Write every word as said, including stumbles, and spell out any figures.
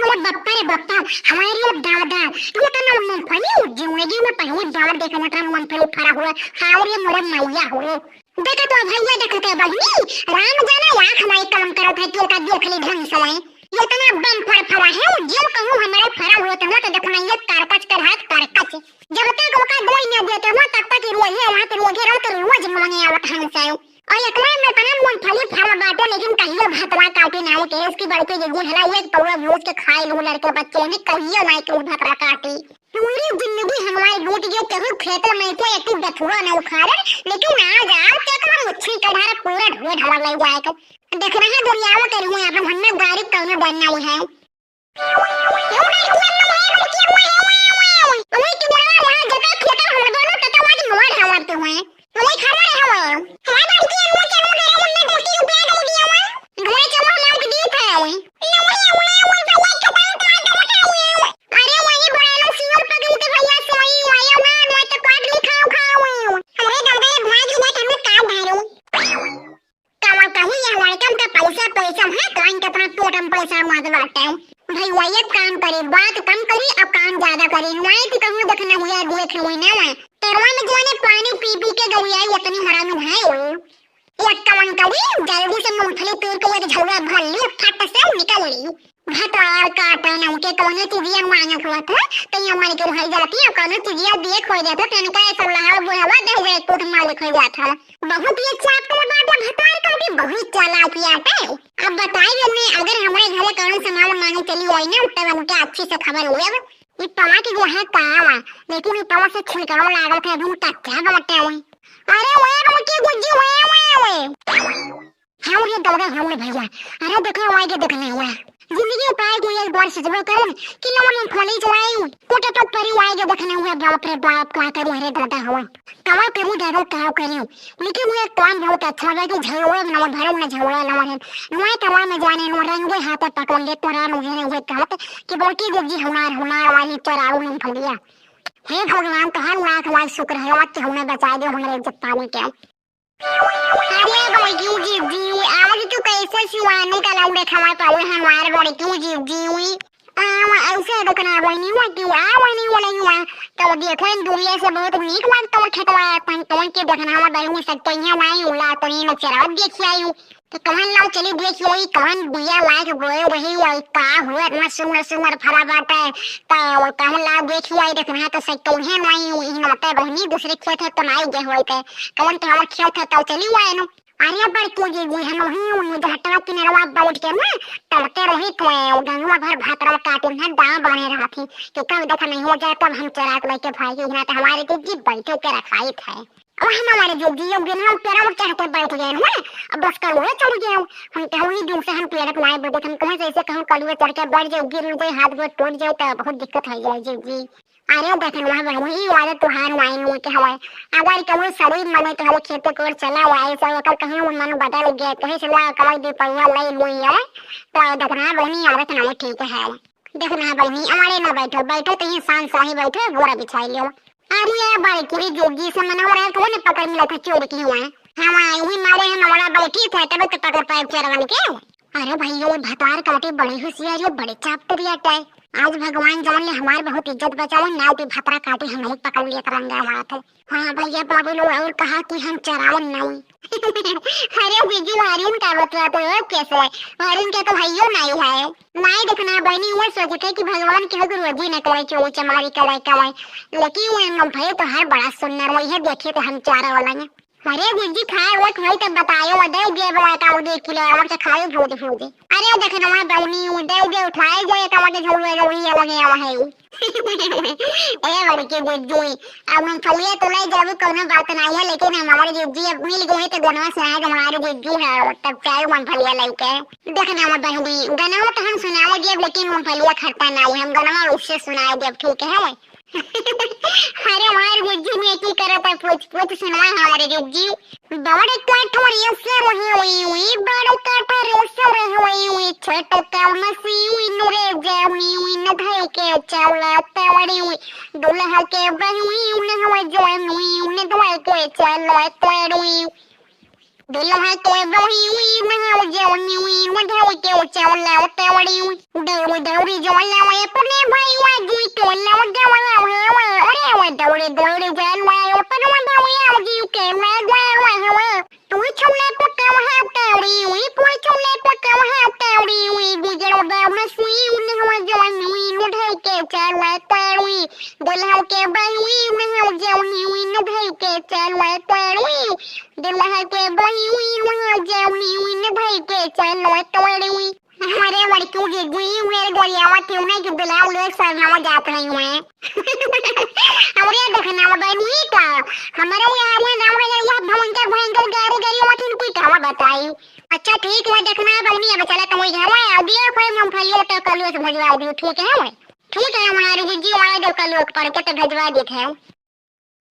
अरे बप्पा रे बप्पा, हमारे दादा, ये तो ना मूंगफली उज्जी हुए, ये मैं पहली बार देखा ना था मूंगफली फरा हुआ। हाय रे मोरे मैया हो। देखा तो भैया, देखा तो बहिनी, राम जाने आँख हमारे काम करत है कि ओका देख ले ढंग से। ये इतना बम्पर फरा है, उज्जी कहूँ हमारे फरा हुआ तो ना तो देखो ना ये कारकच कर हाथ कारकच। जब तक ओका गोई न देते हो, तब तक ही रोइए, वहाँ तो रोइए, रहो तो रोज मांगे आवत हमसे। और एकरा में इतना मूंगफली फरा बाटे, लेकिन कहियो भतवा काटे ना के, इसकी बड़की जिज्जी हला एक पौवा भूज के खाए लू लड़के बच्चे ने, कहियो ना के भतवा काटे। पूरी जिंदगी हमारी बीत गई, केहू खेत में को एक बथुआ न उखाड़े, लेकिन आज आओ तो तुम्हारी उच्छी का ढारा पूरा ढोए ढाला ले जाए के। देख रहे हैं दुनिया में करूँ, अब हमने गाड़ी कौनो डर नहीं है। ए बड़की अम्मा, ए बड़की अम्मा, ए ओए, ओए, ओए। ओए, तू बड़ा वहाँ जगह खेता हम दोनों तता वहाँ के मोड़ हवा तो हुए। ओए, खड़ा रहे हुए। हमारे बड़की अम्मा के मुंह गरम उन्हें दस रुपया दे दिया हुआ। ओए, चलो हम लोग दी था, ओए। ए ओए, ओए, ओए, भैया, के पास तो आता हुआ, ओए। अरे, वही बड़ा लो सियोर पकड़ के भैया सोई हुआ, ये ना, मैं तो काट ली खाओ, खाओ, ओए। अरे, दादा, ये भाग गया, हमें काट डालो। कमा कहीं ये लड़कन का पैसा, पैसा है, कान के अपना पेट में पैसा मत बाटे। भाई, वही एक काम करे, बात कम करी, अब काम ज्यादा करी। नहीं तो कहूँ देखना हुआ, देख हुई ना मैं। तेरवा में जो है ना, पानी पी पी के गई आई, इतनी हरामी है वो। एक काम करी, जल्दी से मूंगफली तोड़ के एक झौरा भर ली, फट से निकल ली। भतार काटा ना उनके कौनो चीजिया मांगत हुआ था, तो ये मन के भाई जाती है, कौनो चीजिया दिए खोई जाता, तो इनका ऐसा लहावा बुढ़ावा दे जाए, तो मालिक हो जाता। बहुत ही अच्छा आपका बात है, भतार काटी बहुत चालाक ही आता है। अब बताइए ने, अगर हमारे घरे कौनो सामान मांगे चली आई ना, तब उनके अच्छे से खबर हुए। अब ये तवा के जो है काम है, लेकिन ये तवा से छिलकाव लागत है, अभी कच्चा बाटे हुए। अरे ओए, ओए, के गुज्जी, ओए, ओए, ओए। हाँ रे दादा, हाँ रे भैया, अरे देखो, वहाँ के देखने हुआ। जिंदगी में पाए कोई एक बार सोचबो करो कि लोगन में फली चलाई, कोटे तो परी वहाँ के देखने हुआ। बाप रे बाप, का करी, अरे दादा हो, कवा करी दादा, का करी। लेकिन वो एक काम बहुत अच्छा लगा कि झगड़े में ना भरो, ना झगड़े ना है। वहाँ कवा में जाने नो रंगे हाथे पकड़ ले, तोरा मुझे नहीं कहत कि बड़की देव जी हमार, हमार वाली चोराऊ मूंगफलिया। हे भगवान, तोहार लाख लाख शुक्र है कि हमने बचाए दे, हमारे इज्जत पानी के। अरे बड़की जिज्जी, आज तू कैसे सिवानी का लाल देखावा पावे हमार बड़की जिज्जी? आ, ऐसे देखना बहनी हुआ कि आ बहनी हुआ नहीं हुआ। तो देखो इन दूरिया से बहुत नीक लागता हुआ खेतवा, अपन कौन के देखना हुआ बहनी सकते हैं, वहीं उला तो ये नचरवा देखी आई हूँ। तो कहन लाओ चली देखी आई, कौन बिया लाग बोए रही आई, का हुआ इतना सुंदर सुंदर फरा बाटे। तो कहन लाओ देखी आई, देखना तो सकते हैं, वहीं इन्हीं नाते बहनी दूसरे खेत है तो नहीं गए हुए थे। कौन तो हमारे खेत है तो चली हुआ है नो। अरे बड़की जिज्जी, हम वहीं उन्हीं घाटवा किनारवा बैठ के ना तड़ते रही थे, गंगवा भर भातवा काटे ना दाव बने रहा थी कि कब देखा नहीं हो जाए तब हम चोरा के लेके भाई के यहाँ तो हमारे जिज्जी बैठे के रखाई थे। और हम हमारे जिज्जी अब बिना पैरों में चढ़ के बैठ गए ना। अब बस कलुए चढ़ गए। हम कहूँ ही दिन से हम पेड़ के नाए बैठे, हम कहें जैसे कहूँ कलुए चढ़ के बैठ जाए, गिर जाए, हाथ गोड़ टूट जाए तो बहुत दिक्कत हो जाए जिज्जी। अरे देखनवा बहू, ई वाला तुहार वाइन हुई के हवे। अगर कहूँ शरीर मने तोहरे खेते कोर चला हुआ है, सब ओकर कहूँ मन बदल गया, कहीं से ला कमाई दे पौवा ले मुई है, तो देखना बहनी आदत नहीं ठीक है। देखना बहनी, हमारे ना बैठो, बैठो तो ये शान शाही बैठो, बोरा बिछाई लियो। अरे ये बड़की जिज्जी से मना हो रहा है, कौन पकड़ मिला था चोर की हुआ है? हम आई हुई मारे हम हमारा बैठी थे, तब तो पकड़ पाए चोरवन के। अरे भैया, ये भतार काटे बड़े होशियार, ये बड़े चापटरिया टाइप। आज भगवान जान ले हमार बहुत इज्जत बचावे, ना तो भतरा काटे हम नहीं पकड़ लिया तरंगा हाथ। हाँ भैया बाबू लोग, और कहा कि हम चरावन नहीं। अरे जीजू, हरिन का बतलाते हो कैसे? हरिन के तो भैयो नहीं है। नहीं देखना बहनी, वो सोचते कि भगवान के हो रोजी न करे, चोरी चमारी करे, करे। लेकिन वो हम भाई तो हर बड़ा सुंदर वही है, देखिए तो हम चारा वाला है। अरे जिज्जी, खाए वत होई त बतायो, दे देबो एक आध किलो, और से खाए भूज भूज। अरे देखनवा बहनी, उ दे दे, उठाए दे, एक आध झोल में वही अलग है, वही। ए बड़की जिज्जी, अब मूंगफलिया तो ले जाबू, कोनो बात नहीं है, लेकिन हमारे जिज्जी अब मिल गए तो गनवा सुनाए दे, हमारे जिज्जी है, तब चाहे मूंगफलिया लेके। देखनवा बहनी, गनवा तो हम सुनाए देब, लेकिन मूंगफलिया खट्टा नहीं, हम गनवा उससे सुनाए देब, ठीक है? अरे हमार जिज्जी में की करत है, पूछ पूछ सुना हमारे जिज्जी। बड़ कठोर से हुई हुई हुई, बड़ कठोर से हुई हुई, छोट कौन सी हुई नुरे जामी हुई न धई के चला तवड़ी हुई, दुल्हा के बही हुई न हुई जवान हुई न धई के चला तवड़ी। दिल है तो वही हुई, मैं हूँ जौनी हुई, मैं हूँ के ऊंचा वाला होते वाली हुई। दौड़ी दौड़ी जो वाला हुए, अपने भाई हुआ जुई तो वाला होते वाला हुए, हुए, अरे हुए, दौड़ी दौड़ी जान हुए, ऊपर वाला हुए, आउजी के मैं हुए, हुए, हुए। तू ही छौले को कहो है उतावड़ी हुई, तू ही छौले को कहो है उतावड़ी हुई, गुजरो दौड़ सुई, उन्हें हुआ जौनी हुई, नुढ़े के चार हुए, पैर हुई, गोला के बाई हुई, उन्हें हुआ जौनी हुई, नुढ़े के चार हुए, पैर हुई। दिल है के बही हुई, हुई, जौनी हुई, न भाई के चलो तोड़ी हुई। हमारे लड़कियों के गुई मेरे गोरियावा थे, उन्हें जो बिलाव ले सरनावा जात नहीं हुए। हमरे देखना वो बनी का, हमारे वो यहाँ वो नाम है, वो भयंकर, भयंकर गारू गारी वो थी कोई कहावा बताई। अच्छा ठीक है, देखना है बनी, अब चला तो वही घर है, अब ये कोई मूंगफली तो कल से भजवा दी, ठीक है? ठीक है, हमारे जी, जी, वहाँ दो कल पर के तो भजवा देते हैं।